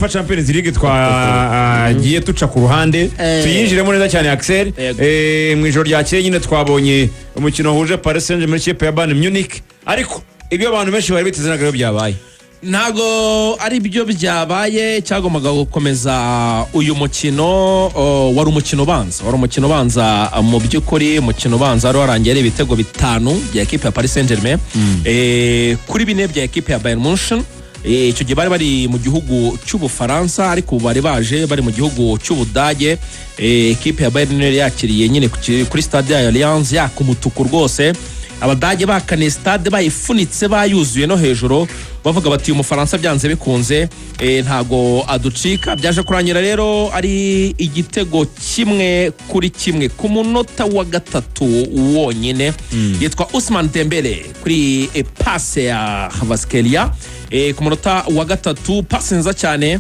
Champions League twagiye tuca ku ruhande, tuyinjiremo neza cyane, Axel. Yego. Mu ijoro ryakeye nyine twabonye umukino wahuje Paris Saint-Germain n'ikipe ya Bayern Munich, ariko ibyo abantu benshi bari biteze ntabwo aribyo byabaye. Ntabwo ari byo byabaye. Cyagombaga gukomeza uyu mukino, wari umukino ubanza, wari umukino ubanza mu by'ukuri. Umukino ubanza wari warangiye ari ibitego bitanu bya ekipe ya Paris Saint-Germain kuri 4 bya ekipe ya Bayern Munchen. Icyo gihe bari bari mu gihugu cy'Ubufaransa, ariko ubu bari baje bari mu gihugu cy'Ubudage. Ekipe ya Bayern yari yakiriye nyine kuri stade ya Allianz, yaka umutuku rwose. Abadage bakaniye stade, bayifunitse, bayuzuye no hejuru, bavuga bati: "Uyu Mufaransa byanze bikunze ntago aducika." Byaje kurangira rero ari igitego 1-1 ku munota wa 3 wonyine. Yitwa Ousmane Dembele kuri passe ya Kvaratskhelia ku munota wa 3, passe nziza cyane,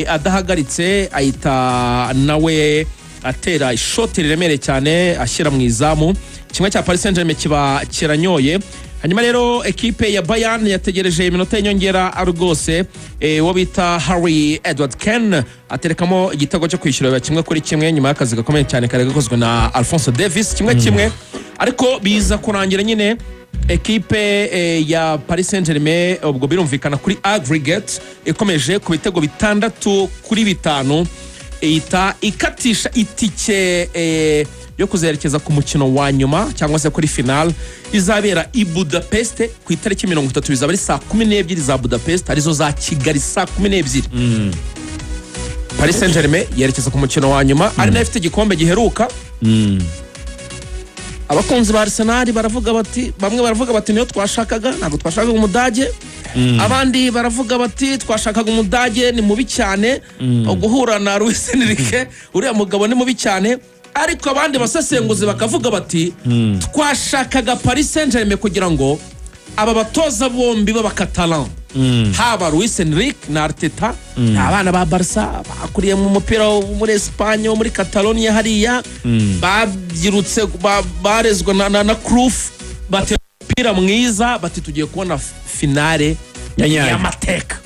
adahagaritse ahita nawe atera ishoti riremereye cyane, ashyira mu izamu. Kimwe cya Paris Saint-Germain kiba kiranyoye. Hanyuma rero ekipe ya Bayern yategereje iminota y'inyongera rwose, uwo bita Harry Edward Kane aterekamo igitego cyo kwishyura 1-1, nyuma y'akazi gakomeye cyane kari gakozwe na Alphonso Davies. 1-1, ariko biza kurangira nyine ekipe ya Paris Saint-Germain, ubwo birumvikana kuri aggregate, ikomeje ku bitego 6-5, ihita ikatisha itike yo kuzerekeza ku mukino wa nyuma cyangwa se kuri final izabera i Budapest ku itariki 30. Bizaba ari saa 12 za Budapest, arizo za Kigali saa 12. Paris Saint-Germain yerekeza ku mukino wa nyuma ari nayo ifite igikombe giheruka. Abakunzi ba Arsenal baravuga bati, bamwe baravuga bati: "Niyo twashakaga, ntabwo twashakaga Umudage." Abandi baravuga bati: "Twashakaga Umudage, ni mubi cyane guhura na Luis Enrique, uriya mugabo ni mubi cyane." Ariko abandi basesenguzi bakavuga bati: "Twashakaga Paris Saint Germain kugira ngo aba batoza bombi b'Abakatalan, haba Luis Enrique na Arteta, ni abana ba Barca, bakuriye mu mupira wo muri Espagne, wo muri Catalonia hariya, babyirutse barezwe na Cruyff, batera umupira mwiza, bati tugiye kubona finale Ya nyayo. y'amateka."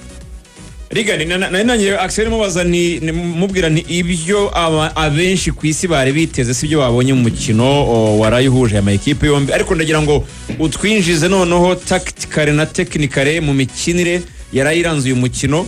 Rigani nari nangiye Axel mubaza mubwira nti ibyo abenshi ku isi bari biteze si byo babonye mu mukino warayihuje aya makipe yombi, ariko ndagira ngo utwinjize noneho tactically na technically mu mikinire yarayiranze uyu mukino,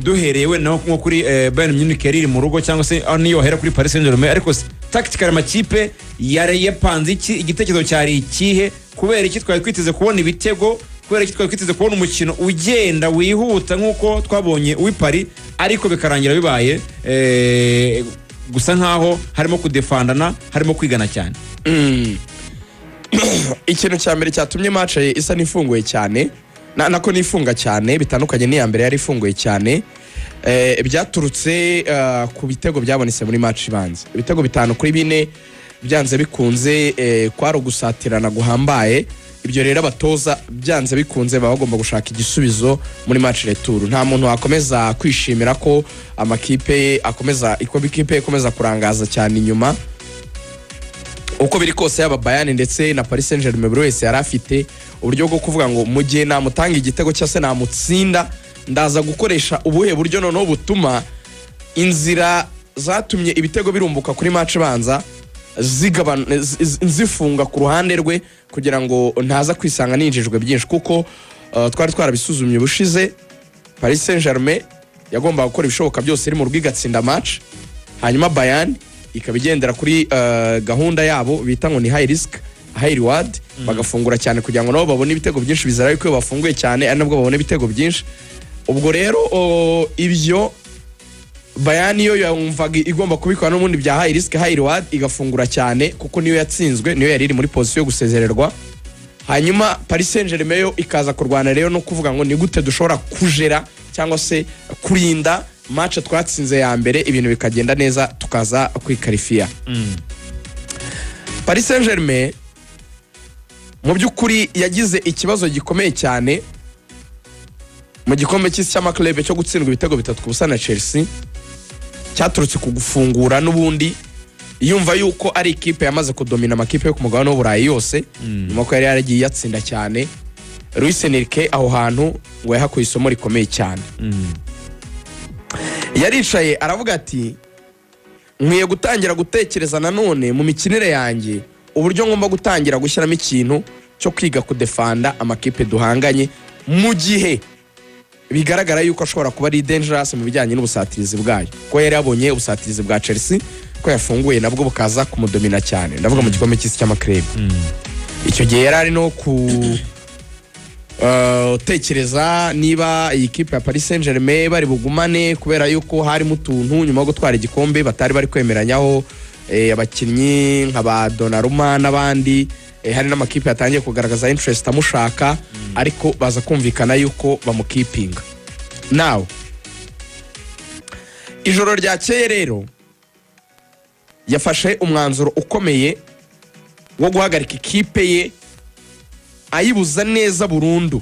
duhereye wenda nko kuri Bayern Munich yari iri mu rugo, cyangwa se aho niyo wahera kuri Paris Saint-Germain. Ariko tactically amakipe yari yapanze iki? Igitekerezo cyari ikihe? Kubera iki twari twiteze kubona ibitego? Kubera iki twari twiteze kubona umukino ugenda wihuta nk'uko twabonye uw'i Paris, ariko bikarangira bibaye gusa nkaho harimo kudefandana, harimo kwigana cyane? Ikintu cya mbere cyatumye match isa n'ifunguye cyane, nako nifunga cyane bitandukanye n'iya mbere yari ifunguye cyane, byaturutse ku bitego byabonetse muri match ibanza, ibitego 5-4. Byanze bikunze kwari ugusatirana guhambaye. Ibyo rero abatoza byanze bikunze baba bagomba gushaka igisubizo muri match retour. Nta muntu wakomeza kwishimira ko amakipe ye akomeza, ikipe ye ikomeza kurangaza cyane inyuma. Uko biri kose, yaba Bayern ndetse na Paris Saint-Germain, buri wese yari afite uburyo bwo kuvuga ngo mu gihe namutanga igitego cyangwa se namutsinda, ndaza gukoresha ubuhe buryo noneho butuma inzira zatumye ibitego birumbuka kuri match ibanza zifunga ku ruhande rwe, kugira ngo ntaza kwisanga ninjijwe byinshi. Kuko twari twarabisuzumye ubushize, Paris Saint Germain yagombaga gukora ibishoboka byose iri mu rugo igatsinda match, hanyuma Bayern ikaba igendera kuri gahunda yabo bita ngo ni high risk high reward, bagafungura cyane kugira ngo nabo babone ibitego byinshi. Bizera yuko iyo bafunguye cyane ari nabwo babona ibitego byinshi. Ubwo rero ibyo Bayern yo yumvaga igomba kubikora n'ubundi bya high risk high reward, igafungura cyane kuko niyo yatsinzwe, niyo yari iri muri position yo gusezererwa. Hanyuma Paris Saint-Germain yo ikaza kurwana rero no kuvuga ngo ni gute dushobora kujera cyangwa se kurinda match twatsinze ya mbere, ibintu bikagenda neza, tukaza kwikarifiya. Paris Saint-Germain mu by'ukuri yagize ikibazo gikomeye cyane mu gikombe cy'isi cy'amaklebe cyo gutsindwa ibitego 3-0 na Chelsea, cyaturutse ku gufungura n'ubundi, yumva yuko ari ikipe yamaze kudomina amakipe yo ku mugabane w'Uburayi yose, nyuma ko yari yaragiye iyatsinda cyane. Luis Enrique aho hantu ngo yahakuye isomo rikomeye cyane. Yaricaye aravuga ati: "Nkwiye gutangira gutekereza nanone mu mikinire yanjye, uburyo ngomba gutangira gushyiramo ikintu cyo kwiga kudefanda amakipe duhanganye, mu gihe bigaragara yuko ashobora kuba ari dangerous mu bijyanye n'ubusatirizi bwayo," ko yari yabonye ubusatirizi bwa Chelsea ko yafunguye nabwo bukaza kumudomina cyane, ndavuga mu gikombe cy'isi cy'ama club. Icyo gihe yari ari no ku tekereza niba iyi kipe ya Paris Saint Germain bari bugumane, kubera yuko harimo utuntu nyuma yo gutwara igikombe batari bari kwemeranyaho, abakinnyi nka ba Donnarumma n'abandi, hari n'amakipe yatangiye kugaragaza interest amushaka, ariko baza kumvikana yuko bamukipinga. Nawe ijoro ryakeye rero yafashe umwanzuro ukomeye wo guhagarika ikipe ye, ayibuza neza burundu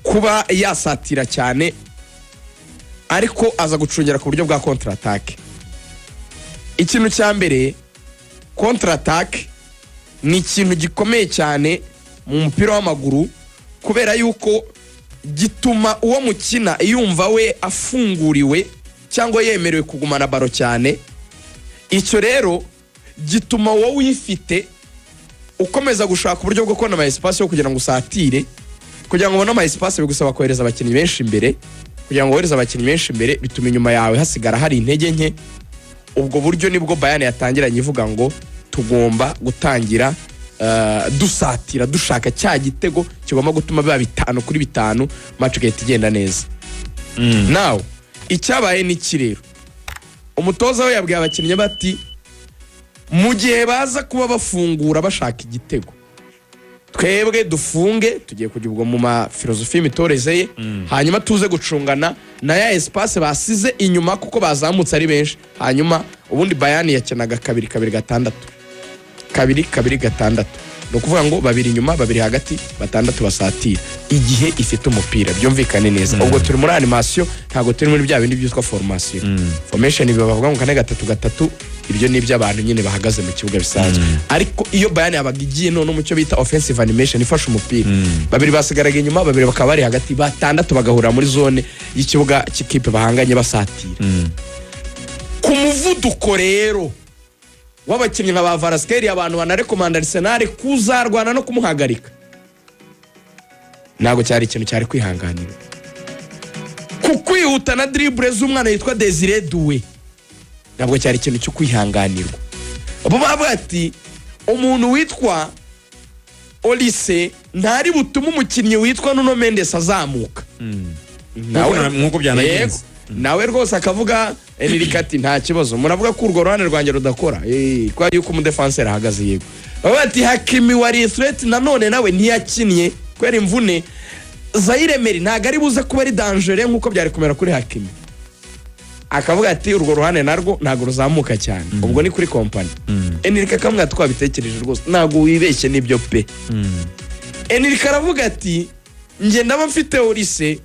kuba yasatira cyane, ariko aza gucungira ku buryo bwa contre-attaque. Ikintu cya mbere, contre-attaque ni ikintu gikomeye cyane mu mupira w'amaguru, kubera yuko gituma uwo mukina yumva we afunguriwe cyangwa yemerewe kugumana ballon cyane. Icyo rero gituma wowe uyifite ukomeza gushaka uburyo bwo kubona ama espace yo kugira ngo usatire. Kugira ngo ubone ama espace bigusaba kohereza abakinnyi benshi imbere. Kugira ngo wohereze abakinnyi benshi imbere bituma inyuma yawe hasigara hari intege nke. Ubwo buryo nibwo Bayern yatangiranye ivuga ngo tugomba gutangira dusatira, dushaka cya gitego kigomba gutuma biba 5-5, match igahita igenda neza. Nawe icyabaye ni iki rero? Umutoza we yabwiye abakinnyi bati: "Mu gihe baza kuba bafungura bashaka igitego, twebwe dufunge." Tugiye kujya ubwo mu ma philosophie y'imitoreze ye, hanyuma tuze gucungana na ya espace basize inyuma kuko bazamutse ari benshi. Hanyuma ubundi Bayern yakinaga 2-2-6, 2-2-6, ni ukuvuga ngo babiri inyuma, babiri hagati, batandatu basatira igihe ifite umupira. Byumvikane neza, ubwo turi muri animation, ntabwo turi muri bya bindi byitwa formation. Formation ibi bavuga ngo 4-3-3, ibyo ni iby'abantu nyine bahagaze mu kibuga bisanzwe. Ariko iyo Bayern yabaga igiye none mu cyo bita offensive animation, ifashe umupira, babiri basigaraga inyuma, babiri bakaba bari hagati, batandatu bagahurira muri zone y'ikibuga cy'ikipe bahanganye basatira. Ku muvuduko rero w'abakinnyi nka ba Kvaratskhelia, abantu banarekomanda Arsenal kuzarwana no kumuhagarika, ntabwo cyari ikintu cyari kwihanganira. Ku kwihuta na dribble z'umwana yitwa Desire Doué, ntabwo cyari ikintu cyo kwihanganirwa. Bo bavuga ati: "Umuntu witwa Olise ntari butume umukinnyi witwa Nuno Mendes azamuka." Nk'uko byanagenze. Yego. Nawe rwose akavuga, Enrique ati: "Nta kibazo, muravuga ko urwo ruhande rwanjye rudakora." Kubera yuko umudefanseri ahagaze. Yego, bavuga ati: "Hakimi wari threat nanone nawe ntiyakinnye kubera imvune. Zaïre-Emery ntabwo ari buze kuba ari danger nk'uko byari kumera kuri Hakimi." Akavuga ati: "Urwo ruhande narwo ntabwo ruzamuka cyane." Ubwo ni kuri Kompany. Enrique akamubwira: "Twabitekereje rwose, ntabwo wibeshye, nibyo pe." Enrique aravuga ati: "Njye ndaba mfite Olise,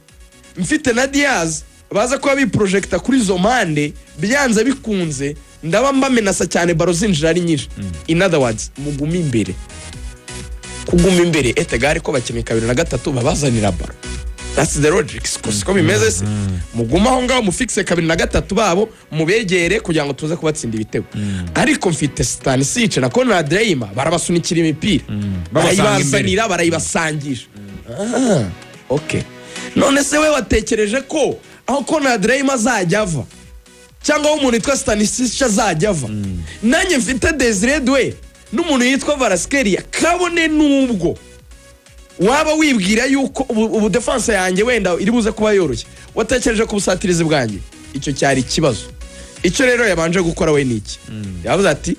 mfite na Diaz, baza kuba biprojecta kuri izo mpande, byanze bikunze ndaba mbamenasa cyane, ballon zinjira ari nyinshi. In other words, mugume imbere." Kuguma imbere etegare ko bakinnyi kabiri na gatatu babazanira ballon, that's the logic. Siko bimeze se? Mugume aho ngaho, mufixe kabiri na gatatu babo, mubegere kugira ngo tuze kubatsinda ibitego. Ariko mfite Stanisic na Konrad Laimer, barabasunikira imipira. Babasanga imbere. Barayibazanira, barayibasangisha. Ah, okay. None se we watekereje ko aho Konrad Laimer azajya ava, cyangwa aho umuntu witwa Stanisic azajya ava, nanjye mfite Desire Doué n'umuntu yitwa Kvaratskhelia, kabone n'ubwo waba wibwira yuko ubu defense yanjye wenda iri buze kuba yoroshye, watekereje ku busatirizi bwanjye? Icyo cyari ikibazo. Icyo rero yabanje gukora we ni iki? Yavuze ati: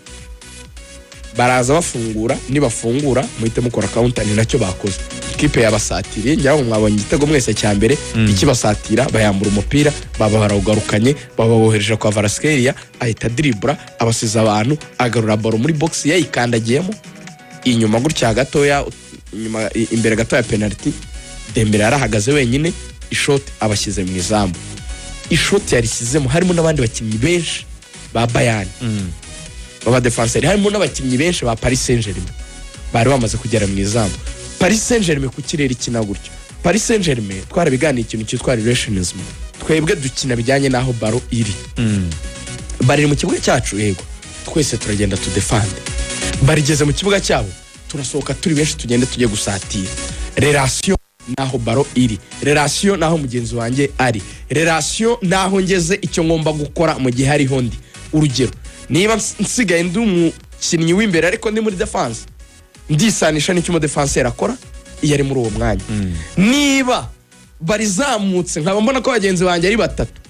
"Baraza bafungura, nibafungura muhite mukora counter." Ni nacyo bakoze. Ikipe yabasatiriye, ngira ngo mwabonye igitego mwese cya mbere, ikibasatira bayambura umupira, baba barawugarukanye, baba bohereje kwa Kvaratskhelia, ahita diribura abasiza abantu, agarura ballon muri box yayikandagiyemo inyuma gutya gatoya, inyuma imbere gato ya penalty. Dembele yarahagaze wenyine, ishoti abashyize mu izamu. Ishoti yarishyizemo harimo n'abandi bakinnyi benshi ba Bayern b'abadefanseri, harimo n'abakinnyi benshi ba Paris Saint Germain bari bamaze kugera mu izamu. Paris Saint Germain ku kirere ikina gutyo. Paris Saint Germain twarabiganiye, ikintu cyitwa relationism. Twebwe dukina bijyanye n'aho ballon iri. Bari mu kibuga cyacu, yego, twese turagenda tudefande. Barigeze mu kibuga cyabo, turasohoka turi benshi, tugende tujye gusatira. Relation n'aho ballon iri, relation n'aho mugenzi wanjye ari, relation n'aho ngeze, icyo ngomba gukora mu gihe hariho ndi. Urugero, niba nsigaye ndi umukinnyi w'imbere ariko ndi muri défense, ndisanisha n'icyo umudefanseri akora iyo ari muri uwo mwanya. Niba barizamutse nkaba mbona ko bagenzi banjye ari batatu,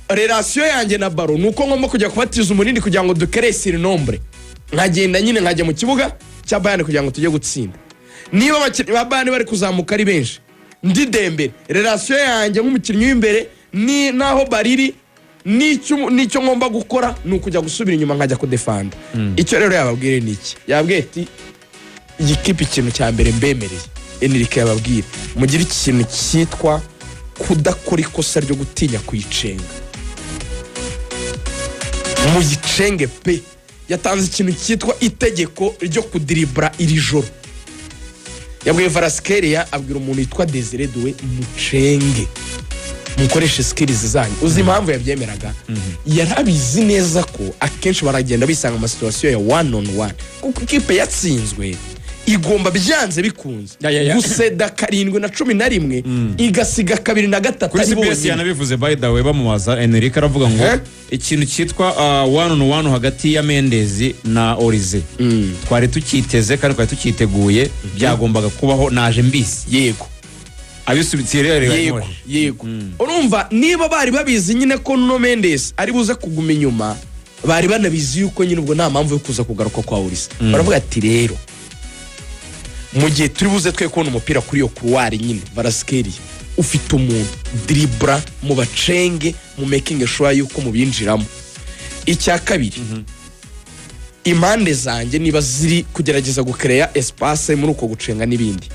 relation yanjye na ballon ni uko ngomba kujya kubatiza umurindi kugira ngo dukereye surnombre, nkagenda nyine nkajya mu kibuga cya Bayern kugira ngo tujye gutsinda. Niba abakinnyi ba Bayern bari kuzamuka ari benshi, ndi Dembele, relation yanjye nk'umukinnyi w'imbere ni naho bariri n'icyo ngomba gukora ni ukujya gusubira inyuma nkajya kudefanda. Icyo rero yababwire ni iki? Yababwiye ati: "Iyi kipe, ikintu cya mbere mbemereye," Enrique yababwira, "mugire ikintu cyitwa kudakora ikosa ryo gutinya kuyicenga, muyicenge pe." Yatanze ikintu cyitwa itegeko ryo kudiribura iri joro. Yabwiye Kvaratskhelia, abwira umuntu witwa Desire Doué: "Mucenge, mukoreshe skills zanyu." Uzi impamvu yabyemeraga? Yarabizi neza ko akenshi baragenda bisanga mu ma situation ya one on one, kuko ikipe yatsinzwe igomba byanze bikunze Ya. guseda 7 na 11, igasiga kabiri na gatatu Kuri ari CBS bonyine. yanabivuze, by the way, bamubaza, Enrique aravuga ngo Eh? ikintu cyitwa one on one hagati ya Mendes na Olise twari tukiteze kandi twari tukiteguye, byagombaga kubaho, naje mbisi. Abisubitse rero. Yego, urumva niba bari babizi nyine ko Nuno Mendes ari buze kuguma inyuma, bari banabizi yuko nyine ubwo nta mpamvu yo kuza kugaruka kwa Olise. Baravuga ati: "Rero mu gihe turi buze twe kubona umupira kuri iyo couloir nyine, Kvaratskhelia ufite umuntu, diribura mu bacenge, mu making sure yuko mubinjiramo." Icya kabiri, impande zanjye niba ziri kugerageza gukereya espace muri uko gucenga n'ibindi,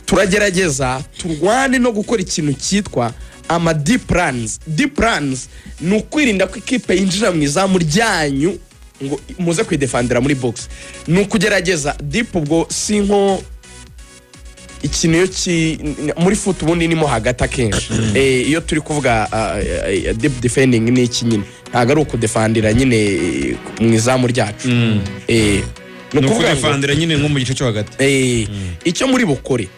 turagerageza turwane no gukora ikintu cyitwa ama deep runs. Deep runs ni ukwirinda ko ikipe yinjira mu izamu ryanyu ngo muze kwidefandira muri box. Ni ukugerageza deep, ubwo si nko ikintu iyo ki muri foot ubundi nimo hagati akenshi. Iyo turi kuvuga deep defending ni iki nyine? Ntabwo ari ukudefandira nyine mu izamu ryacu. Ni Ni ukuvuga ngo ukudefandira nyine nko mu gice cyo hagati. Icyo muri bukore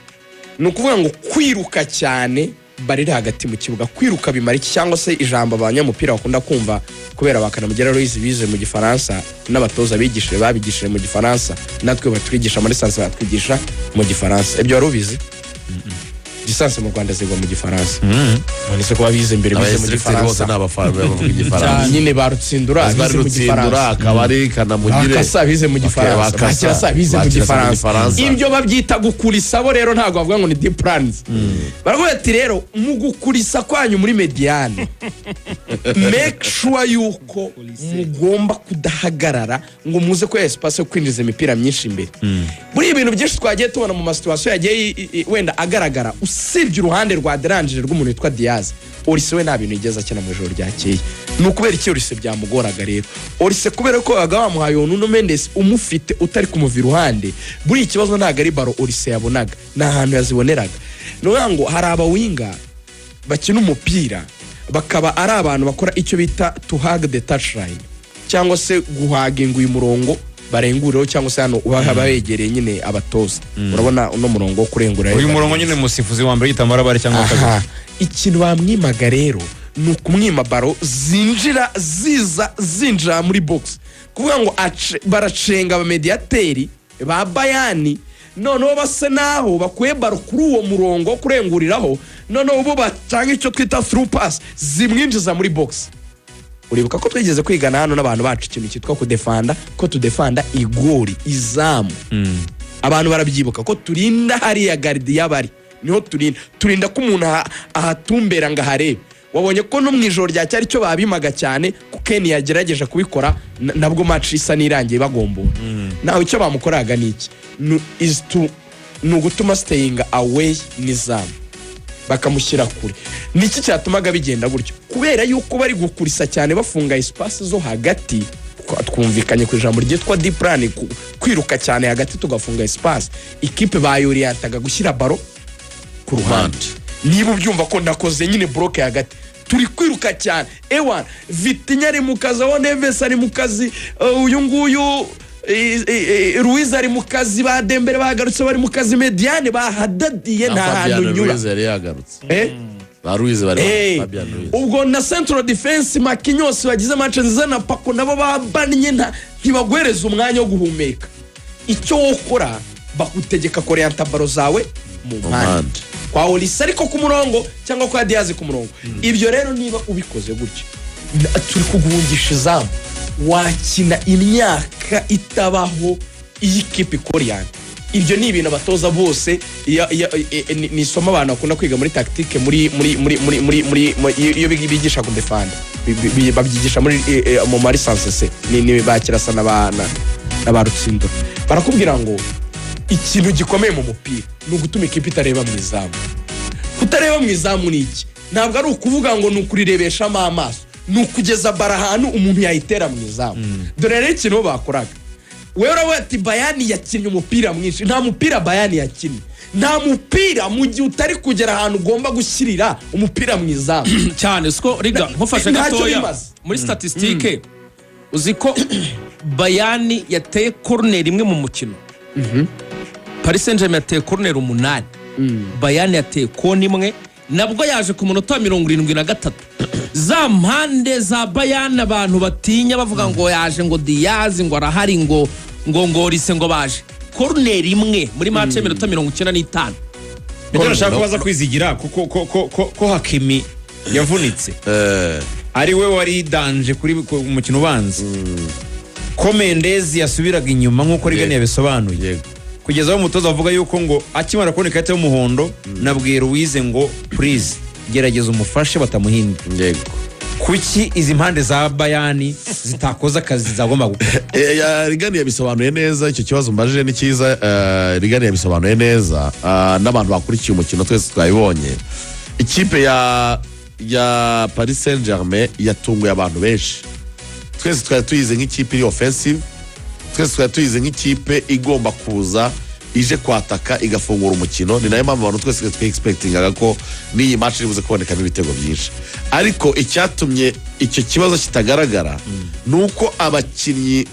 ni ukuvuga ngo kwiruka cyane bariri hagati mu kibuga. Kwiruka bimara iki? Cyangwa se ijambo abanyamupira bakunda kumva kubera bakanamugera Aloys bize mu Gifaransa, n'abatoza bigishije babigishije mu Gifaransa, natwe batwigisha muri licence batwigisha mu Gifaransa. Ibyo wari ubizi? Licence mu Rwanda zigwa mu Gifaransa. None se kuba bize mbere bize mu Aba instructeur bose Gifaransa? ni abafana bavuga Igifaransa. Nyine ba Rutsindura bari bize mu Rutsindura Gifaransa. Akaba ari Kanamugire. Bakasa bize mu Gifaransa. Bakasa. Bakirasa bize mu Bakirasa mu Gifaransa. Gifaransa. Ibyo babyita gukurisa. Bo rero ntabwo bavuga ngo ni deep runs. Baravuga ati: "Rero mu gukurisa kwanyu muri médiane, make sure yuko mugomba kudahagarara ngo muze ko espace yo kwinjiza imipira myinshi imbere." Muri ibintu byinshi twagiye tubona mu ma situation yagiye wenda agaragara, usibye uruhande rwa derangije rw'umuntu witwa Diaz, Olise we nta bintu yigeze akina mu ijoro ryakeye. Ni ukubera iki Olise byamugoraga rero? Olise kubera ko babaga bamuhaye uwo Nuno Mendes umufite utari kumuva iruhande. Buriya ikibazo ntabwo ari ballon Olise yabonaga, ni ahantu yaziboneraga. Ni ukuvuga ngo hari aba winger bakina umupira bakaba ari abantu bakora icyo bita to hug the touchline, cyangwa se guhaginga uyu murongo barengurireho, cyangwa se hano baba begereye nyine abatoza. Urabona uno murongo wo kurengura? Uyu murongo nyine musifuzi wa mbere y'igitambaro bari cyangwa wa kabiri. Aha, ikintu bamwimaga rero ni ukumwima ballon zinjira, ziza zinjira muri box, kuvuga ngo baracenga abamediyateri ba Bayern, noneho basa naho bakuye ballon kuri uwo murongo wo kurenguriraho, noneho bo batanga icyo twita through pass zimwinjiza muri box. Uribuka ko twigeze kwigana hano n'abantu bacu ikintu cyitwa kudefanda, ko tudefanda igori, izamu? Abantu barabyibuka ko turinda hariya gardien bari, niho turinda, turinda ko umuntu ahatumbera ngo aharebe. Wabonye ko no mu ijoro rya cyari cyo babimaga cyane, ko Ken yagerageje kubikora, nabwo match isa n'irangiye bagombora. Nawe icyo bamukoraga ni iki? Ni ugutuma staying away n'izamu, bakamushyira kure. Niki cyatumaga bigenda gutyo? Kubera yuko bari gukurisa cyane bafunga espace zo hagati. Twumvikanye ku ijambo ryitwa deep run, kwiruka cyane hagati tugafunga espace, ikipe bayoriyantaga gushyira ballon ku ruhande. Niba ubyumva ko nakoze nyine bloc hagati, turi kwiruka cyane. Ewa, Vitinha ari mu kazi, aho Neves ari mu kazi, uyu nguyu Ruiz ari mu kazi, ba Dembele bagarutse bari mu kazi, médiane bahadadiye, Na nta hantu Fabian nyura. Ruiz yari yagarutse. Eh? Ba Ruiz bari Fabian Ruiz. Ubwo na central defense, Marquinhos bagize match nziza na Paco nabo babannye, ntibaguhereza umwanya wo guhumeka. Icyo wokora, bagutegeka korienta ballon zawe mu mpande, mpande. Kwa Olise ariko ku murongo cyangwa kwa Diaz ku murongo. Ibyo rero niba ubikoze gutyo, turi kuguhungisha izamu. Wakina imyaka itabaho iyi kipe ikorienta. Ibyo ni ibintu abatoza bose ni isomo abantu bakunda kwiga muri tactique, muri muri muri muri muri muri iyo bigisha kudefanda, babyigisha muri mu ma licence C, ni ba Kirasa na ba Rutsindura. Barakubwira ngo ikintu gikomeye mu mupira ni ugutuma ikipe itareba mu izamu. Kutareba mu izamu ni iki? Ntabwo ari ukuvuga ngo ni ukurirebeshamo amaso, ni ukugeza ballon ahantu umuntu yayitera mu izamu. Dore rero ikintu bo bakoraga. Wewe uravuga ati Bayern yakinnye umupira mwinshi. Nta mupira Bayern yakinnye, nta mupira, mu gihe utari kugera ahantu ugomba gushyirira umupira mu izamu. Cyane siko riga nkufashe Ntacyo gatoya bimaze. Muri statistique, uzi ko Bayern yateye corner imwe mu mukino? Paris Saint Germain yateye corner umunani, Bayern yateye kona imwe, nabwo yaje ku munota wa 73. Za mpande za Bayern abantu batinya bavuga ngo yaje, ngo Diaz ngo arahari, ngo Olise ngo baje, corner imwe muri match y'iminota 95. Nicyo nashaka kubaza Kwizigira, kuko ko Hakimi yavunitse, ari we wari danger kuri ku mukino ubanza, ko Mendes yasubiraga inyuma nk'uko Rigani yabisobanuye, kugeza aho umutoza avuga yuko ngo akimara kubona ikarita y'umuhondo, nabwiye Ruiz ngo please gerageza umufashe batamuhinda. Kuki izi mpande za Bayern zitakoze akazi zagomba gukora? Rigani yabisobanuye neza. Icyo kibazo mbajije ni cyiza. Rigani yabisobanuye neza. N'abantu bakurikiye umukino twese twabibonye. Ikipe ya Paris Saint Germain yatunguye abantu benshi. Twese twari tuyize nk'ikipe iri offensive, twese twari tuyize nk'ikipe igomba kuza ije kwataka igafungura umukino. Ni nayo mpamvu abantu twese twe expectingaga ko n'iyi match iri buze kubonekamo ibitego byinshi. Ariko icyatumye icyo kibazo kitagaragara ni uko abakinnyi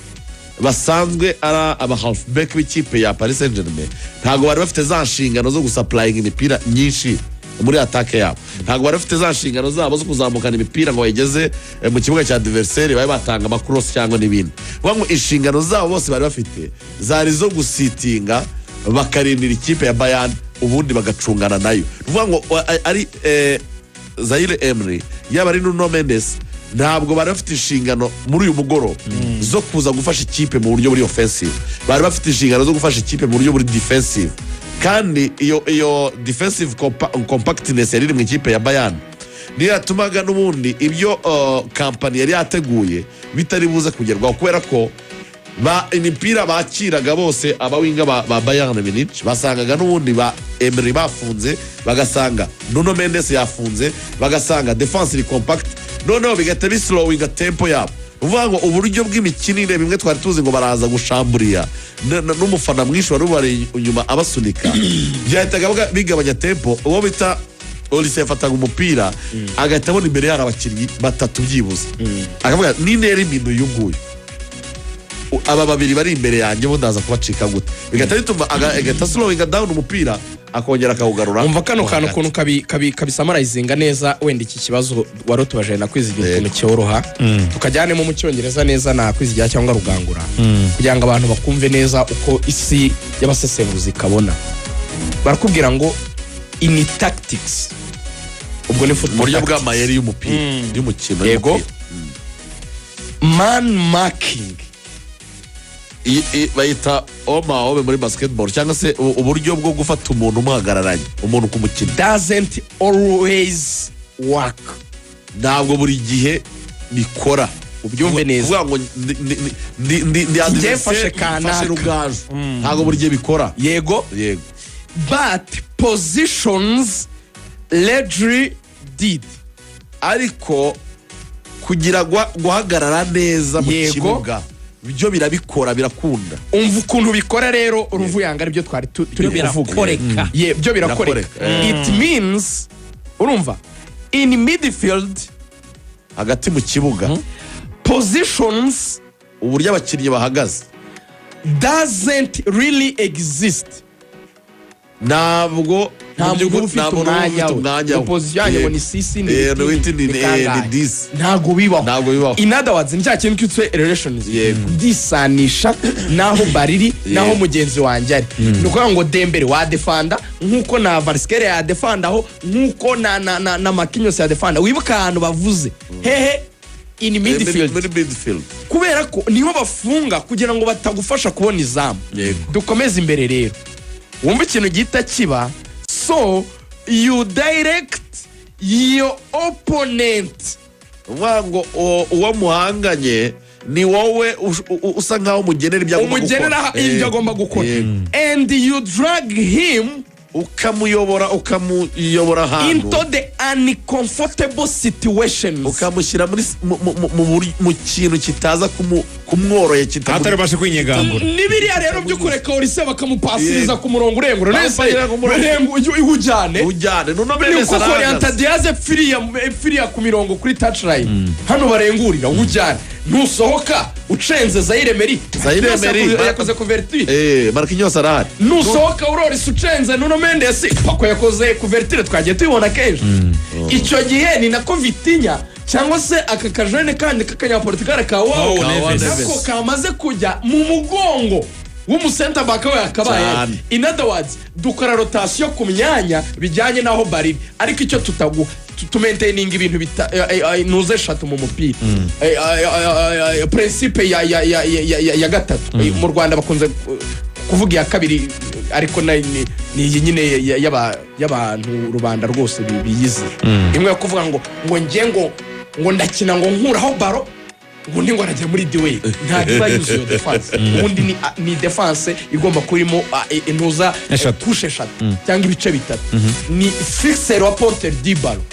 basanzwe ari aba halfback b'ikipe ya Paris Saint Germain ntabwo bari bafite za nshingano zo gusupplyinga imipira myinshi muri attaque yabo. Ntabwo bari bafite za nshingano zabo zo kuzamukana imipira ngo bayigeze mu kibuga cya adversaire, babe batanga amakrosi cyangwa n'ibindi. Kuvuga ngo inshingano zabo bose bari bafite zari zo gusitinga, bakarindira ikipe ya Bayern, ubundi bagacungana nayo. Ni ukuvuga ngo ari Zaire Emery, yaba ari Nuno Mendes, ntabwo bari bafite inshingano muri uyu mugoroba zo kuza gufasha ikipe mu buryo buri offensive. Bari bafite inshingano zo gufasha ikipe mu buryo buri defensive, kandi iyo defensive compactness yari iri mu ikipe ya Bayern niyo yatumaga n'ubundi ibyo Kompany yari yateguye bitari buze kugerwaho, kubera ko ba imipira bakiraga bose, abawinga ba Bayern Munich basangaga n'ubundi ba Emery bafunze, bagasanga Nuno Mendes yafunze, bagasanga defense iri compact, noneho bigahita bislowinga tempo yabo. Ni ukuvuga ngo uburyo bw'imikinire bimwe twari tuzi ngo baraza gushamburiya n'umufana mwinshi wari ubari inyuma abasunika, byahitaga bigabanya tempo. Uwo bita Olise yafataga umupira agahita abona imbere hari abakinnyi batatu byibuze, akavuga nintera imino uyu nguyu, aba babiri bari imbere yanjye bo ndaza kubacika gute? Bigahita bituma agahita slowinga down umupira, akongera akawugarura Umva kano mo kantu hagati. ukuntu kabisummarizinga neza. Wenda iki kibazo wari utubaje na Kwizigira, ukuntu cyoroha tukajyanemo mu Cyongereza neza na Kwizigira cyangwa Rugangura, kugira ngo abantu bakumve neza uko isi y'abasesenguzi ikabona. Barakubwira ngo in tactics, ubwo ni mu football buryo tactics, bw'amayeri y'umupira, y'umukino, y'umupira. Man marking, Bayita homme à homme muri basketball, cyangwa se uburyo bwo gufata umuntu umuhagararanye, umuntu ku mukino, doesn't always work. Ntabwo buri gihe bikora. Ubyumve neza. Kuvuga ngo ndi Njye adversaire, mfashe kanaka. mfashe Rugaju, ntabwo buri gihe bikora. Yego. Yego. But positions rarely did. Ariko kugira guhagarara neza mu kibuga byo birabikora, birakunda. Umva ukuntu bikora rero, Ruvuyanga, aribyo twari turi Byo kuvuga. birakoreka. Ye, byo birakoreka. Birakoreka. It means Urumva, in midfield, Hagati mu kibuga, positions uburyo abakinnyi bahagaze, doesn't really exist. Ntabwo Nta mu muntu uba by'ukuri ufite nta muntu uba umwanya ufite we umwanya ngo we. position yanjye ngo ni six, ni Ni witi, witi, ni kangahe. ni dix. Ntabwo bibaho. Ntabwo bibaho. In other words, ni cya kintu cyitwa relations, ndisanisha n'aho bariri, n'aho mugenzi wanjye ari. Ni ukuvuga ngo Dembele wadefanda nk'uko na Kvaratskhelia yadefandaho, nk'uko na Marquinhos yadefanda. Wibuka ahantu bavuze hehe? In midfield. Muri midfield. Kubera ko niho bafunga kugira ngo batagufasha kubona izamu. Dukomeze imbere rero, wumva ikintu gihita kiba. So you direct your opponent. Uvuga ngo uwo muhanganye ni wowe usa nkaho umugenera ibyo agomba Umugenera gukora. ibyo agomba gukora, and you drag him, Ukamuyobora ahantu into the uncomfortable situations. Ukamushyira muri mu kintu kitaza kumworohera, Ahatari bubashe kwinyegambura. Ni biriya rero byo kureka Olise bakamupasiriza ku murongo urengura. Nese Bamupasiriza ku murongo. Urenga iwujyane. Ujyane nuno Ni Mendes uko arahagaze. Orienta Diaz pfiriya ku mirongo kuri touchline hano barengurira, ujyane, ntusohoka ucenze Zaire Emery. Zaire Emery. Yakoze couverture. Marquinhos arahari. Nusohoka urorisa ucenze Nuno Mendes, Pako yakoze couverture, twagiye tubibona kenshi. Icyo gihe ni nako Vitinha cyangwa se aka kajene kandi k'akanyaportugal ka João Wawo Neves. nako kamaze kujya mu mugongo w'umu center back we yakabaye. Cyane. In other words, dukora rotation ku myanya bijyanye n'aho bariri, ariko icyo tutagu tumaintaininga ibintu bita nuze eshatu mu mupira. Principe ya gatatu. Mu Rwanda bakunze kuvuga iya kabiri, ariko ni iyi nyine y'abantu rubanda rwose biyizi imwe yo kuvuga ngo njye ngo ndakina ngo nkuraho ballon, ubundi ngo arajya muri duel. Ntabwo iba yuzuye iyo defense. Ubundi ni defense igomba kuba irimo intuza Eshatu. Couches eshatu cyangwa ibice bitatu. Ni fixer wa porteur du ballon.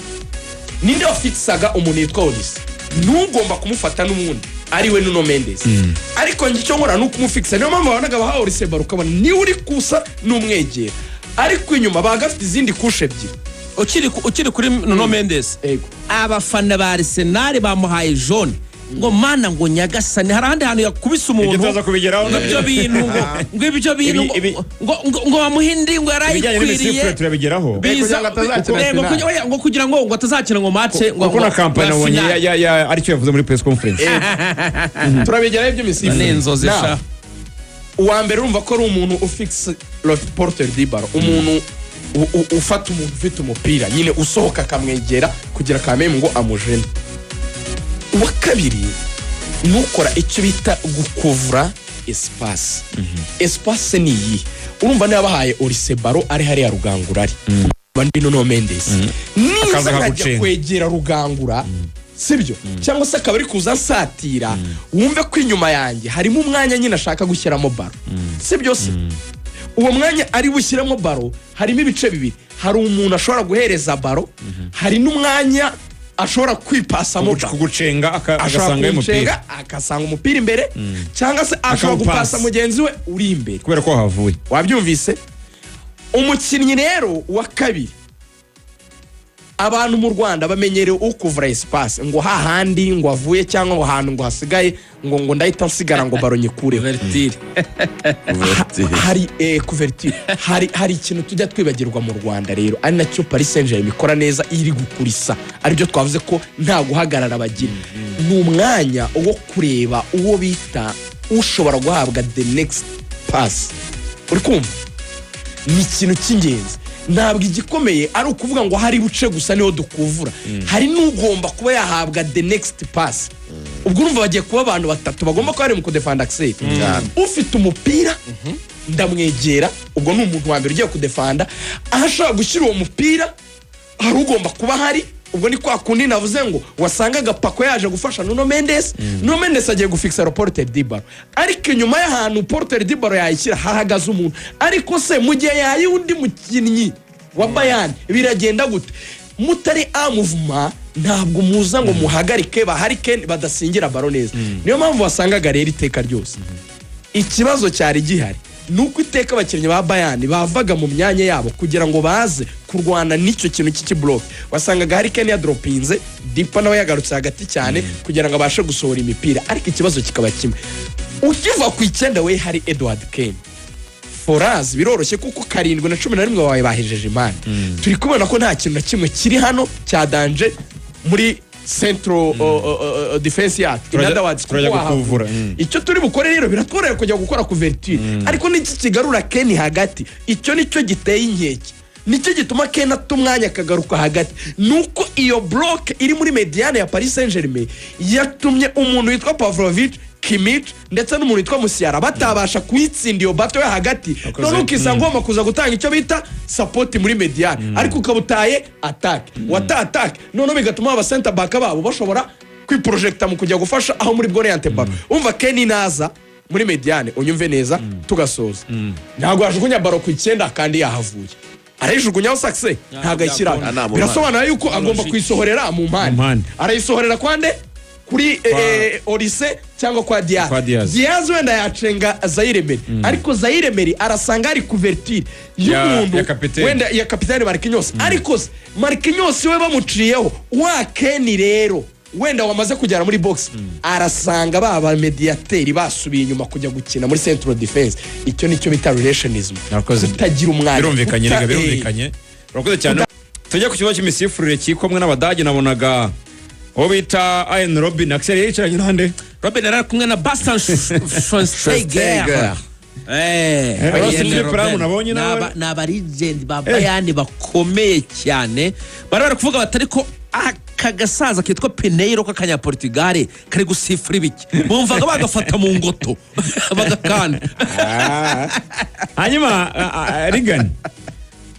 Ninde wafikisaga? Umuntu yitwa Olise ntugomba kumufata n'ubundi ari we Nuno Mendes, ariko njye icyo nkora ni ukumufikisa. Niyo mpamvu wabonaga baha Olise ballon, ukabona niwe uri kusa n'umwegera, ariko inyuma baga gafite izindi couches ebyiri. Ukiri kuri Nuno Mendes, Ego. abafana ba Arsenal bamuhaye jaune, ngo mana, ngo nyagasani, hari ahandi hantu yakubise umuntu. Ibyo tuza kubigeraho. Ngo ibyo bintu ngo ibyo bintu ngo bamuhe indi, ngo Ibijyanye yarayikwiriye. n'imisifurire turabigeraho. Biza Kugira ngo atazakina ngo finale. oya, ngo kugira ngo atazakina ngo match ngo Kuko na ngo kampani ngo nabonye finale. aricyo yavuze muri press conference. Turabigeraho iby'imisifurire. Ni inzozi Now, sha. uwa mbere urumva ko ari umuntu ufikisa le porteur du ballon, umuntu ufata umuntu ufite umupira nyine, usohoka akamwegera kugira kameme ngo amujene. Uwa kabiri ni ukora icyo bita gukuvura espace. Espace ni iyi. Urumva niba bahaye Olise ballon ari hariya Rugangura, ari bandi Nuno Mendes niza Akaza nkajya akagucenga. kwegera Rugangura, sibyo? Cyangwa se akaba ari kuza ansatira, wumve ko inyuma yanjye harimo umwanya nyine ashaka gushyiramo ballon, sibyo se? Uwo mwanya ari bushyiremo ballon harimo ibice bibiri: hari umuntu ashobora guhereza ballon, hari n'umwanya ashobora kwipasamo ballon. Kugucenga Ashobora agasangayo umupira. kuwucenga agasanga umupira imbere, cyangwa se ashobora Akawupasa. gupasa mugenzi we uri imbere. Kubera ko havuye. Wabyumvise? Umukinnyi rero wa kabiri, abantu mu Rwanda bamenyereye ukuvura espace, ngo hahandi ngo avuye cyangwa ngo ahantu ngo hasigaye ngo ndahita nsigara ngo ballon nyikureho. Couverture. Hari couverture. Hari ikintu tujya twibagirwa mu Rwanda rero, ari nacyo Paris Saint Germain ikora neza iri gukurisa, aribyo twavuze ko nta guhagarara bagira. Ni umwanya wo kureba uwo bita ushobora guhabwa the next pass. Uri kumva? Ni ikintu cy'ingenzi. Ntabwo igikomeye ari ukuvuga ngo hari buce gusa niho dukuvura, hari n'ugomba kuba yahabwa the next pass. Ubwo urumva bagiye kuba abantu batatu bagomba kuba bari mu kudefanda Axel. Ufite umupira ndamwegera, ubwo ni umuntu wa mbere ugiye kudefanda. Aho ashobora gushyira uwo mupira hari ugomba kuba hari. Ubwo ni kwa kundi navuze ngo wasangaga Pako yaje gufasha Nuno Mendes. Nuno Mendes agiye gufikisa porteur du ballon, ariko inyuma y'ahantu porteur du ballon yayishyira hahagaze umuntu. Ariko se mu gihe yayiha undi mukinnyi wa Bayern biragenda gute? Mutari amuvuma, ntabwo muza ngo muhagarike baharike badasingira ballon neza. Niyo mpamvu wasangaga rero iteka ryose ikibazo cyari gihari. Ni uko iteka abakinnyi ba Bayern bavaga mu myanya yabo kugira ngo baze kurwana n'icyo kintu cy'iki bloc. Wasangaga Harry Kane yadropinze deeper, nawe yagarutse hagati cyane kugira ngo abashe gusohora imipira. Ariko ikibazo kikaba kimwe: ukiva ku 9 we hari Edward Kane, forazi biroroshye kuko 7 na 11 wawe bahejeje impande. Turi kubona ko nta kintu na kimwe kiri hano cya danger muri central defense yacu. In other words, kuko Turajya wahavuye. gukuvura. Icyo turi bukore rero biratworohera kujya gukora couverture, ariko n'iki kigarura Kane hagati? Icyo nicyo giteye inkeke, nicyo gituma Kane ata umwanya akagaruka hagati, nuko iyo bloc iri muri médiane ya Paris Saint Germain yatumye umuntu witwa Pavlovic, Kimmich ndetse n'umuntu witwa Musiala batabasha kuyitsinda iyo battle yo hagati. None ukisanga ugomba kuza gutanga icyo bita support muri médiane, ariko ukaba utaye attaque, wata attaque, noneho bigatuma aba center back babo bashobora kwiprojecta mu kujya gufasha aho muri bworiente ballon. Umva, Kane naza muri médiane, unyumve neza tugasoza, ntabwo yajugunya ballon ku 9 kandi yahavuye. Arayijugunyaho sakise, ntabwo ayishyiraho. Ah, mu Birasobanura yuko agomba kuyisohorera mu mpande. Mpande. Arayisohorera kwande? Kuri Olise cyangwa kwa Diaz. Kwa Diaz. Diaz wenda yacenga Zaïre-Emery, ariko Zaïre-Emery arasanga hari couverture y'umuntu Ya kapiteni. wenda ya kapitani Marquinhos. Ariko se Marquinhos we bamuciyeho wa Kane rero wenda wamaze kugera muri box, arasanga ba ba médiateur basubiye inyuma kujya gukina muri central defense. Icyo nicyo bita relationism, Murakoze. kutagira umwanya. Birumvikanye rega, birumvikanye, urakoze cyane. Tujya ku kibazo cy'imisifurire cyikomwe n'Abadage. Nabonaga uwo bita Arjen Robben, Axel, yicaranye nande? Robben yari ari kumwe na Bastian Schweinsteiger. Schweinsteiger. Ross Arjen Philipp Lahm Robben. nabonye nawe. Ni abalegend ba Bayern bakomeye cyane. Bari kuvuga bati: "Ariko aka gasaza kitwa Pinheiro k'akanyaportugal kari gusifura ibiki?" Bumvaga bagafata mu ngoto bagakanda. Hanyuma Regan,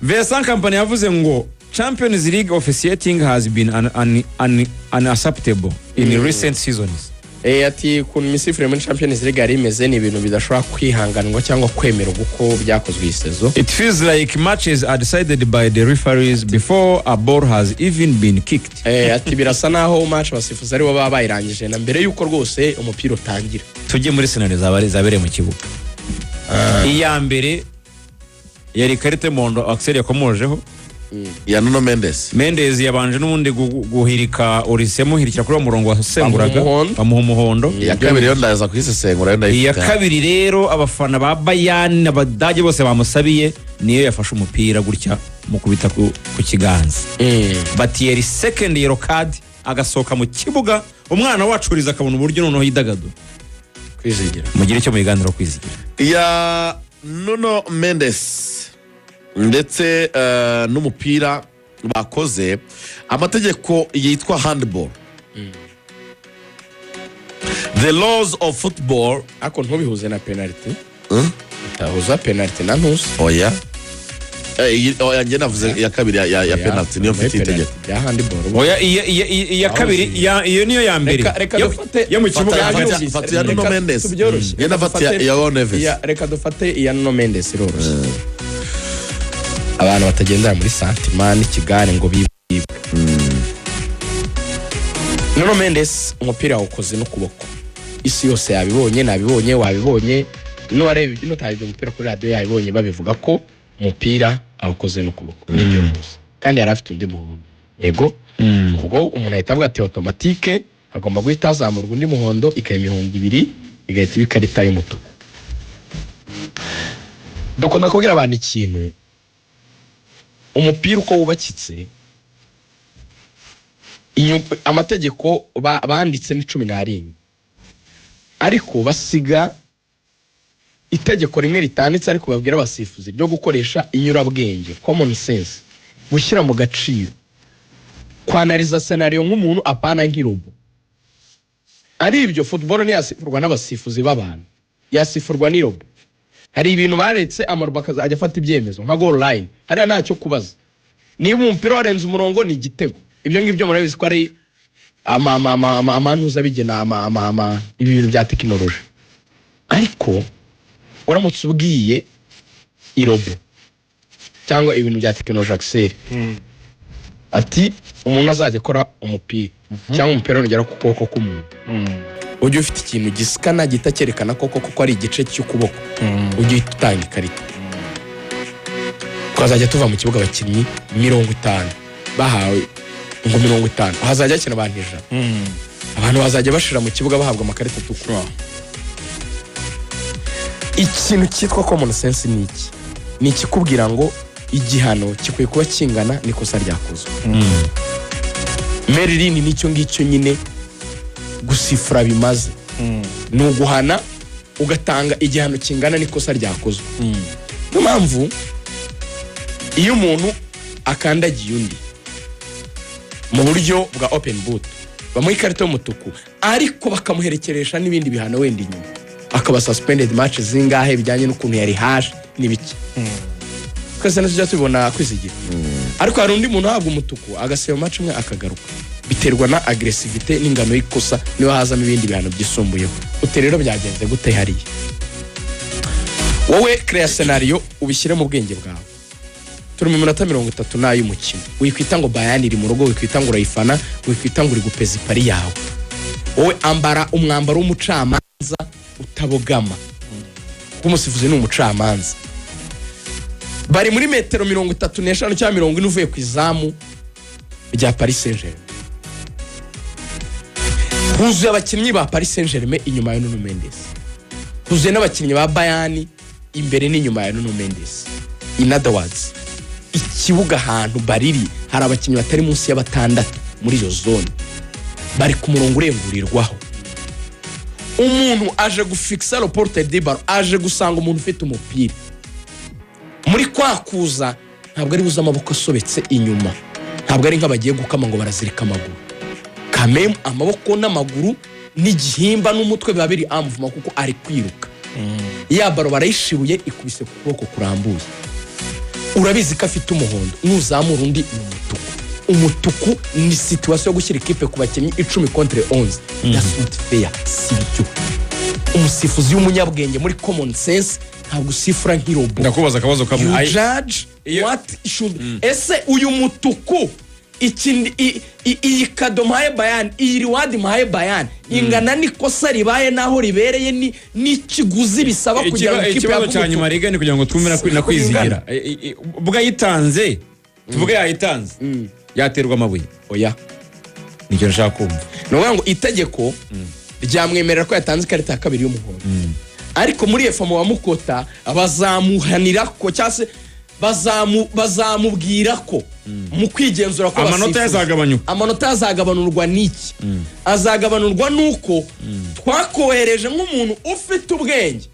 Vincent Kompany yavuze ngo Champions League officiating has been unacceptable in recent seasons. Ati ukuntu imisifurire muri Champions League yari imeze ni ibintu bidashobora kwihanganwa cyangwa kwemerwa uko byakozwe iyi saison. It feels like matches are decided by the referees before a ball has even been kicked. Ati birasa naho match abasifuzi aribo baba bayirangije na mbere y'uko rwose umupira utangira. Tujye muri scenario zabereye mu kibuga. Iya mbere yari ikarita y'umuhondo Axel yakomojeho. Ya Nuno Mendes. Mendes yabanje n'ubundi guhirika Olise, muhirikira kuri uwo murongo wasenguraga. Bamuha umuhondo. Bamuha umuhondo. Iya kabiri yo ndaza kuyisesengura, yo Iya ndayifite. kabiri rero, abafana ba Bayern, Abadage bose bamusabiye, niyo yafashe umupira gutya mukubita ku kiganza. Bati yari second yellow card, agasohoka mu kibuga, umwana wacu uriza akabona uburyo noneho yidagadura. Kwizigira. Mugire icyo muyiganiraho, Kwizigira. Iya Nuno Mendes ndetse n'umupira bakoze, amategeko yitwa handball, the laws of football. Ariko ntubihuze na penalty. Hmm? Utahuza penalty na ntuzi. Oya. Oya, njye navuze iya kabiri ya penalty, niyo mfite itegeko. Ya handball. Oya, iya kabiri, iyo niyo ya mbere. Reka dufate Yo mu kibuga Fata- hagati. fata iya Nuno Reka Mendes. tubyoroshye. Njye nafata iya João Neves. Reka dufate iya Nuno Mendes, iroroshye. Abantu batagendera muri sentiment n'ikigare ngo bibwe. Nuno Mendes umupira yawukoze n'ukuboko, isi yose yabibonye, nabibonye, wabibonye, n'uwareba n'utarebye umupira kuri radiyo yabibonye, babivuga ko umupira awukoze n'ukuboko. Nibyo rwose, kandi yari afite undi muhondo. Yego, ubwo umuntu ahita avuga ati automatique agomba guhita hazamurwa undi muhondo, ikaba imihondo ibiri, igahita iba ikarita y'umutuku. Dukunda kubwira abantu ikintu: umupira uko wubakitse, amategeko banditse ni 17, ariko basiga itegeko rimwe ritanditse, ariko babwira abasifuzi ryo gukoresha inyurabwenge, common sense, gushyira mu gaciro, kwanariza scenario nk'umuntu, apana nk'irobo. Ari ibyo, football ntiyasifurwa n'abasifuzi b'abantu, yasifurwa n'irobo. Hari ibintu baretse amarobo akazajya afata ibyemezo, nka goal line. Hariya ntacyo kubaza, niba umupira warenze umurongo ni igitego. Ibyo ngibyo murabizi ko ari amanuza bigena ibi bintu bya tekinoloji. Ariko uramutse ubwiye irobo cyangwa ibintu bya tekinoloji, Axel, ati umuntu azajya akora umupira cyangwa umupira nugera ku kuboko k'umuntu. Ujye ufite ikintu gisikana gihita cyerekana koko koko ari igice cy'ukuboko, ujye uhita utanga ikarita. Twazajya tuva mu kibuga abakinnyi 50 bahawe ngo 50, hazajya hakina abantu 100, abantu bazajya bashira mu kibuga bahabwa amakarita atukura. Ikintu cyitwa common sense ni iki? Ni ikikubwira ngo igihano gikwiye kuba kingana n'ikosa ryakozwe. Merilin, nicyo ngicyo nyine gusifura bimaze, ni uguhana, ugatanga igihano kingana n'ikosa ryakozwe. Niyo mpamvu iyo umuntu akandagiye undi mu buryo bwa open boot bamuha ikarita y'umutuku, ariko bakamuherekeresha n'ibindi bihano, wenda inyuma akaba suspended match zingahe, bijyanye n'ukuntu yari haje n'ibiki. Twese ntitujya tubibona kwizigira, ariko hari undi muntu uhabwa umutuku agasiba match imwe akagaruka. Biterwa na agressivité n'ingano y'ikosa, niyo hazamo ibindi bihano byisumbuyeho. Ute rero byagenze gute hariya? Wowe créer scénario, ubishyire mu bwenge bwawe. Turi mu minota 30 n'ay'umukino. Wikwita ngo Bayern iri mu rugo, wikwita ngo urayifana, wikwita ngo uri gupeza ipari yawe. Wowe ambara umwambaro w'umucamanza utabogama, kuko umusifuzi ni umucamanza. Bari muri metero 35 cyangwa 40 uvuye ku izamu rya Paris Saint Germain. Huzuye abakinnyi ba Paris Saint Germain inyuma ya Nuno Mendes, huzuye n'abakinnyi ba Bayern imbere n'inyuma ya Nuno Mendes. In other words, ikibuga ahantu bariri hari abakinnyi batari munsi ya batandatu muri iyo zone, bari ku murongo urengurirwaho. Umuntu aje gufikisa le porteur de ballon, aje gusanga umuntu ufite umupira. Muri kwa kuza ntabwo ari buze amaboko asobetse inyuma, ntabwo ari nk'abagiye gukama ngo barazirika amaguru kamemu. Amaboko n'amaguru n'igihimba n'umutwe biba biri amuvuma kuko ari kwiruka. Ya ballon barayishibuye, ikubise ku kuboko kurambuye. Urabizi ko afite umuhondo, nuzamura undi ni umutuku. Umutuku ni situation yo gushyira ikipe ku bakinnyi 10 contre 11. That's not fair, si byo. Umusifuzi w'umunyabwenge muri common sense ntabwo usifura nk'irobo. Ndakubaza akabazo kamwe. You judge what should. Ese uyu mutuku, iyi cadeau mpaye Bayern, iyi reward mpaye Bayern, ingana n'ikosa ribaye n'aho ribereye n'ikiguzi bisaba kugira ngo ikipe Ikibazo yahabwe cya nyuma umutuku? Riga, kugira ngo twumve na kwizigira. Ubwo ayitanze, tuvuge yayitanze, yaterwa amabuye? Oya. Nicyo nshaka kumva. Ni ukuvuga ngo itegeko ryamwemerera ko yatanze ikarita ya kabiri y'umuhondo, ariko muri efa mu bamukota bazamuhanira ko, cyangwa se bazamubwira ko mu kwigenzura ko Amanota abasifuzi- yazagabanyuka. Amanota azagabanurwa n'iki? Azagabanurwa n'uko twakohereje nk'umuntu ufite ubwenge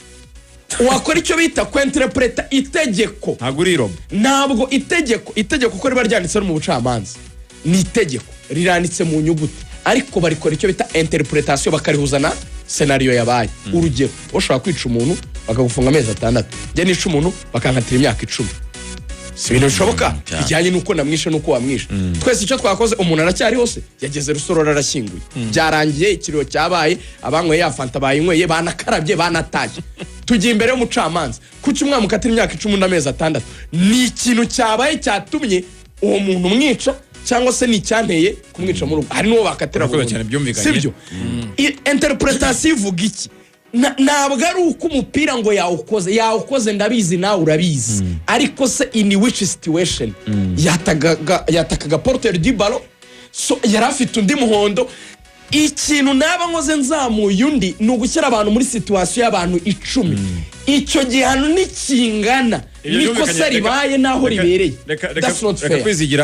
wakora icyo bita kwenterepureta itegeko. Ntabwo uri irobo. Ntabwo itegeko uko riba ryanditse no mu bucamanza, ni itegeko riranditse mu nyuguti, ariko barikora icyo bita interpretation, bakarihuza na scénario yabaye. Urugero, ushobora kwica umuntu bakagufunga amezi 6, njye nica umuntu bakankatira imyaka 10. Si ibintu bishoboka? Cyane. Bijyanye n'uko namwishe n'uko wamwishe. Twese icyo twakoze, umuntu aracyari hose, yageze Rusororo, arashyinguye, byarangiye, ikiriyo cyabaye, abanyweye ya fanta bayinyweye, banakarabye, banatashye. Tugiye imbere y'umucamanza. Kuki umwana mukatira imyaka 10 n'amezi 6? Ni ikintu cyabaye cyatumye uwo muntu mwica, cyangwa se ni icyanteye kumwica muri ubwo? Hari n'uwo bakatira Urakoze burundu. cyane, byumvikanye. Sibyo? Interpretation ivuga iki? Ntabwo ari uko umupira ngo yawukoze, yawukoze, ndabizi, nawe urabizi, ariko se in which situation? Yatakaga porteur du ballon, so yari afite undi muhondo. Ikintu naba nkoze nzamuye undi ni ugushyira abantu muri situation y'abantu 10. Icyo gihano nikingana Ibyo nikosa byumvikanye. ribaye n'aho ribereye. Reka That's not reka fair. kwizigira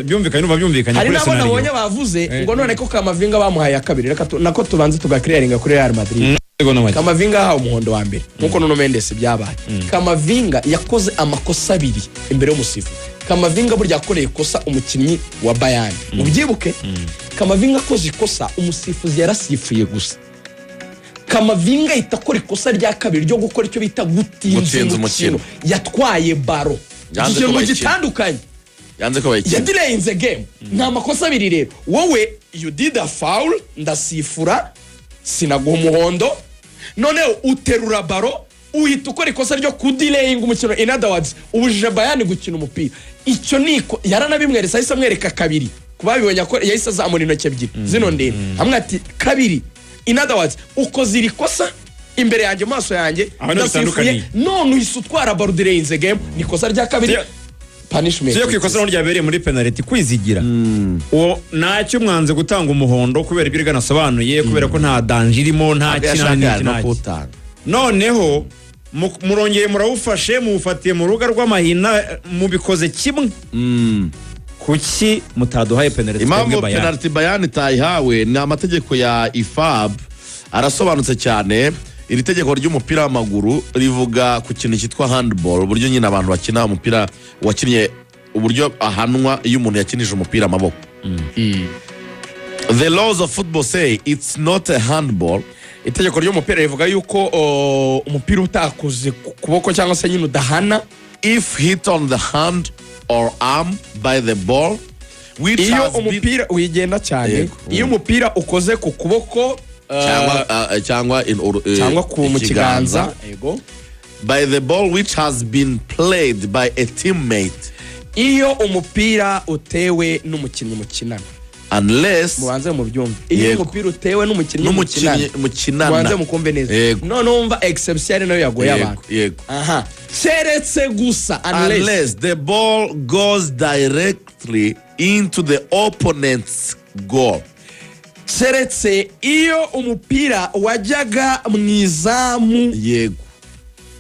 byumvikanye, numva byumvikanye Hari kuri n'abo scenario. nabonye bavuze ngo none ko Kamavinga bamuhaye ya kabiri. Reka nako tubanze tugakiriyaringa kuri Real Madrid. Yego, n'amagi. Kamavinga yahawe umuhondo wa mbere nkuko Nuno Mendes byabaye. Kamavinga yakoze amakosa abiri imbere y'umusifuzi. Kamavinga burya yakoreye ikosa umukinnyi wa Bayern, ubyibuke. Kamavinga akoze ikosa, umusifuzi yarasifuye gusa. Kamavinga ahita akora ikosa rya kabiri ryo gukora icyo bita gutinza Gutinza umukino. umukino. Yatwaye ballon. Yanze Ikintu ko bayikina. gitandukanye. Yanze ko bayikina. Yadireyinze game. Ni amakosa abiri rero. Wowe you did a foul, ndasifura, sinaguha umuhondo, noneho uterura ballon, uhita ukora ikosa ryo kudireyinga umukino. In other words, ubujije Bayern gukina umupira. Icyo niko yaranabimweretse, ahise amwereka kabiri. Ku babibonye, yahise azamura intoki ebyiri zino ndende hamwe, ati kabiri. In other words, ukoze iri kosa imbere yanjye, mu maso yanjye, Aho niho ndasifuye, bitandukaniye. none uhise utwara ballon, delayinze game, ni ikosa rya kabiri, punishment. Tujye ku ikosa naho ryabereye muri penalty, Kwizigira. Uwo ntacyo mwanze gutanga umuhondo kubera ibyo Rigana asobanuye, kubera ko nta danger irimo, nta Ntabwo kinani yashakaga n'iki no n'iki. kuwutanga. Noneho murongeye murawufashe, muwufatiye mu rubuga rw'amahina, mubikoze kimwe. Kuki mutaduhaye penalty Impamvu twebwe Bayern? Penalty Bayern itayihawe ni amategeko ya IFAB, arasobanutse cyane. Iri tegeko ry'umupira w'amaguru rivuga ku kintu cyitwa handball, uburyo nyine abantu bakina umupira wakinnye, uburyo ahanwa iyo umuntu yakinije umupira amaboko. The laws of football say it's not a handball. Itegeko ry'umupira rivuga yuko umupira utakoze ku kuboko cyangwa se nyine udahana if hit on the hand or arm by the ball which iyo has been umupira wigenda cyane, Yego. iyo umupira ukoze ku kuboko, cyangwa cyangwa ku mu kiganza, yego, by the ball which has been played by a teammate, iyo umupira utewe n'umukinnyi mukinana, unless mubanze mubyumve, iyo umupira utewe n'umukinnyi mukinana, n'umukinnyi mukinana, mubanze mukumve neza. None wumva exception ari nayo yagoye abantu. Aha, keretse gusa, unless, unless the ball goes directly into the opponent's goal. Keretse iyo umupira wajyaga mu izamu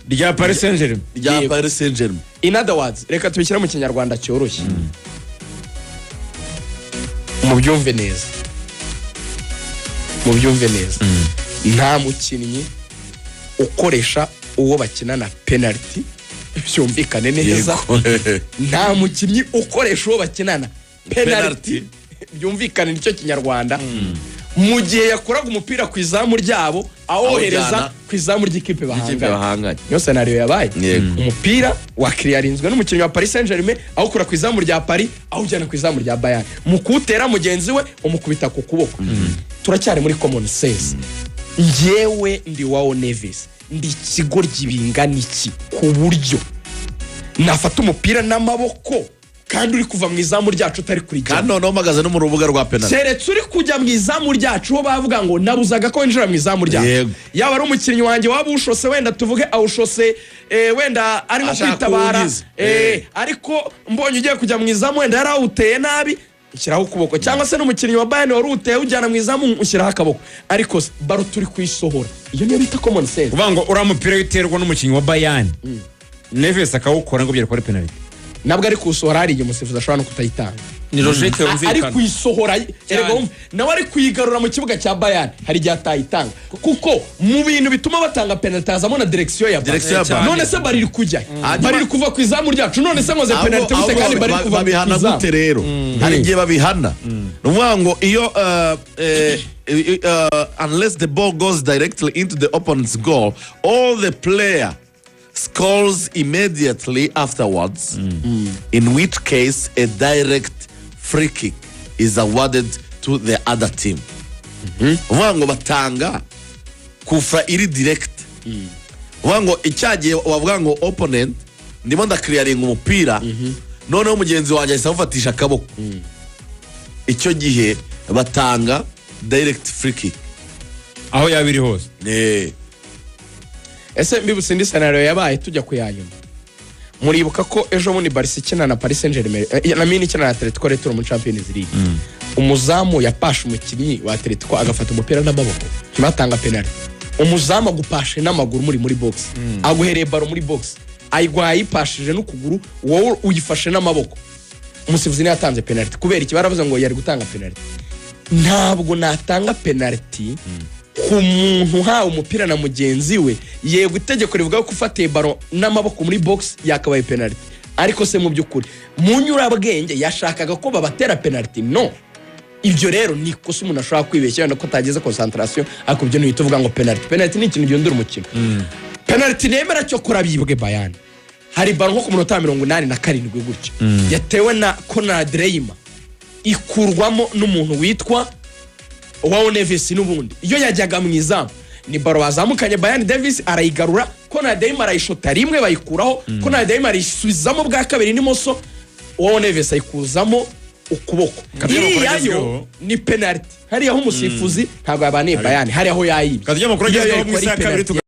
Rya Paris Saint Germain. Rya Paris Saint Germain. In other words, reka tubishyire mu Kinyarwanda cyoroshye mubyumve neza, mubyumve neza. Nta mukinnyi ukoresha uwo bakinana penalty, byumvikane neza. Nta mukinnyi ukoresha uwo bakinana penalty, Penalty. byumvikane, nicyo Kinyarwanda, mu gihe yakoraga umupira ku izamu ryabo awohereza Awujyana ku izamu ry'ikipe ikipe bahanganye. Bahanganye. Niyo scenario yabaye. Umupira wakiriyarinzwe n'umukinnyi wa Paris Saint Germain, awukura ku izamu rya Paris awujyana ku izamu rya Bayern. Mu kuwutera mugenzi we umukubita ku kuboko. Turacyari muri common sense. Njyewe ndi João Neves, ndi ikigoryi bingana iki ku buryo nafata umupira n'amaboko kandi uri kuva mu izamu ryacu, utari kurijyamo? Kandi noneho mpagaze no mu rubuga rwa penalty. Keretse uri kujya mu izamu ryacu, ho bavuga ngo nabuzaga ko winjira mu izamu ryacu. Yaba ari umukinnyi wanjye waba ushose, wenda tuvuge awushose, wenda arimo Ashaka kwitabara, kuwungiza. Ariko mbonye ugiye kujya mu izamu, wenda yari awuteye nabi, ushyiraho ukuboko, cyangwa se n'umukinnyi wa Bayern wari uwuteye ujyana mu izamu, ushyiraho akaboko. Ariko se ballon turi kuyisohora? Iyo niyo bita common sense. Uvuga ngo uriya mupira witerwa n'umukinnyi wa Bayern, Neves akawukora, ngo byari kuba ari penalty? Nabwo ari kuwusohora, hari igihe umusifuzi ashobora no kutayitanga. Ni logique Ari yumvikana. kuyisohora erega, wumve, nawe ari kuyigarura mu kibuga cya Bayern, hari igihe atayitanga, kuko mu bintu bituma batanga penalty hazamo na direction ya Direction ya ballon. ballon. None se bari iri kujya, Hanyuma- bari iri kuva ku izamu ryacu, none se nkoze penalty gute kandi bari kuva mu Babihana izamu? gute rero? Hari igihe babihana. Ni ukuvuga ngo iyo unless the ball goes directly into the opponent's goal all the player scores immediately afterwards, in which case a direct free kick is awarded to the other team. Uvuga ngo batanga kufra iri direct. Uvuga ngo icyagiye wavuga ngo opponent, ndimo ndakiriyaringa umupira, noneho mugenzi wanjye ahise awufatisha akaboko, icyo gihe batanga direct free kick. Aho yaba iri hose. Ese mbibutse indi scenario yabaye tujya ku ya nyuma? Muribuka ko ejo bundi Barca ikina na Paris Saint Germain, na mini ikina na Atletico Retour muri Champions League, umuzamu yapashe umukinnyi wa Atletico agafata umupira n'amaboko, ntibatanga penalty? Umuzamu agupashe n'amaguru muri box, aguhereye ballon muri box, ayiguhaye ayipashije n'ukuguru, wowe uyifashe n'amaboko, umusifuzi ntiyatanze penalty. Kubera iki? Baravuze ngo yari gutanga penalty. Ntabwo natanga penalty ku muntu uhawe umupira na mugenzi we. Yego, itegeko rivuga ko ufatiye ballon n'amaboko muri box yakabaye penalty, ariko se mu by'ukuri mu nyurabwenge yashakaga ko babatera penalty? No, ibyo rero ni ikosa umuntu ashobora kwibeshya, wenda ko atageze concentration, ariko ibyo ntihita uvuga ngo penalty. Penalty ni ikintu gihindura umukino. Penalty nemera cyo kora bibwe Bayern, hari ballon nko ku munota wa 87 gutyo yatewe na Konrad Laimer, ikurwamo n'umuntu witwa João Neves. N'ubundi iyo yajyaga mu izamu, ni ballon bazamukanye, Bayern, Davies arayigarura, Konrad Laimer arayishota rimwe bayikuraho, Konrad Laimer arayisubizamo bwa kabiri n'imoso, João Neves ayikuzamo. ukuboko. Katujya amakuru Iriya yo agezweho. ni penalty. Hariya ho umusifuzi ntabwo yabaniye Bayern, hariya ho yayibye. Katujya amakuru Iriya agezweho yo mu isaha ya yari kabiri. penalty.